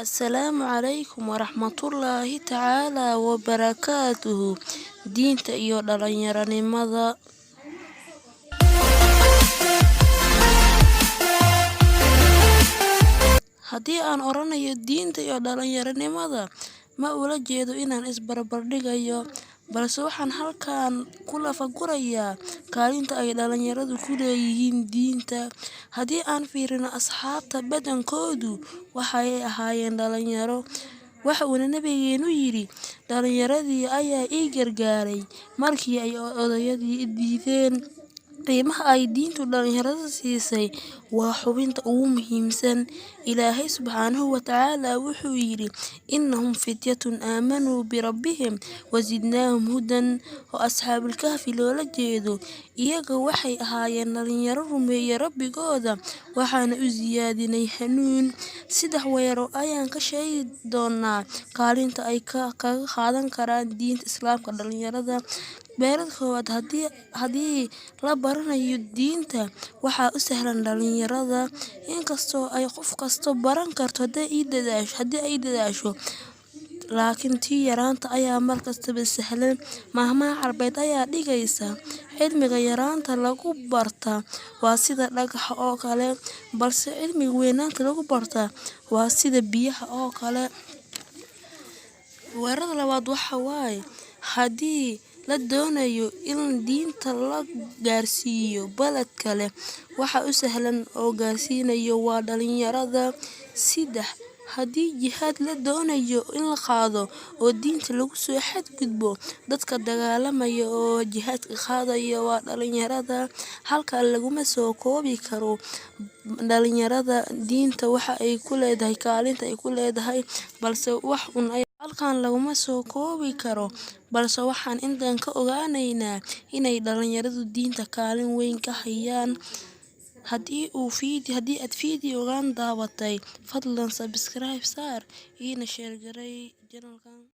Assalaamu calaykum waraxmatullaahi tacaalaa wabarakaatuhu. Diinta iyo dhalinyaronimada. Haddii aan oranayo diinta iyo dhalinyaronimada, ma ula jeedo inaan isbarbardhigayo, balse waxaan halkan ku lafagurayaa kaalinta ay dhalinyaradu ku leeyihiin diinta. Haddii aan fiirino asxaabta, badankoodu waxay ahaayeen dhalinyaro. Waxa uuna nabigeenu yidhi, "Dhalinyaradii ayaa ii gargaaray markii ay odayadii i diideen." Qiimaha ay diintu dhalinyarada siisay waa xubinta ugu muhiimsan. Ilaahay subxaanahu wa tacaala wuxuu yidhi, "Innahum fityatun aamanuu birabbihim wasidnaahum hudan," oo asxaabulkahfi loola jeedo. Iyaga waxay ahaayeen dhalinyaro rumeeyay Rabbigooda, waxaana u siyaadinay hanuun. Saddex weero ayaan ka sheegi doonaa kaalinta ay kaga qaadan karaan diinta Islaamka dhalinyarada. Beerada koowaad, haddii la baranayo diinta, waxaa u sahlan dhalinyarada, inkastoo ay qof kasto baran karto haddii ay dadaasho, laakiin tii yaraanta ayaa markastaba sahlan. Maahmaah Carbeed ayaa dhigaysa, "Cilmiga yaraanta lagu bartaa waa sida dhagaxa oo kale, balse cilmiga weynaanta lagu bartaa waa sida biyaha oo kale." Weerarada labaad waxa waaye, haddii la doonayo in diinta la gaarsiiyo balad kale, waxa u sahlan oo gaarsiinayo waa dhalinyarada. Saddex, haddii jihaad la doonayo in la qaado oo diinta lagu soo xadgudbo, dadka dagaalamaya oo jihaadka qaadaya waa dhalinyarada. Halkan laguma soo koobi karo dhalinyarada diinta waxa ay ku leedahay, kaalinta ay ku leedahay, balse wax un halkan laguma soo koobi karo, balse waxaan intaan ka ogaanaynaa inay dhalinyaradu diinta kaalin weyn ka hayaan. Haddii aad fiidiyogan daawatay, fadlan subscribe saar iina share garay channelkan.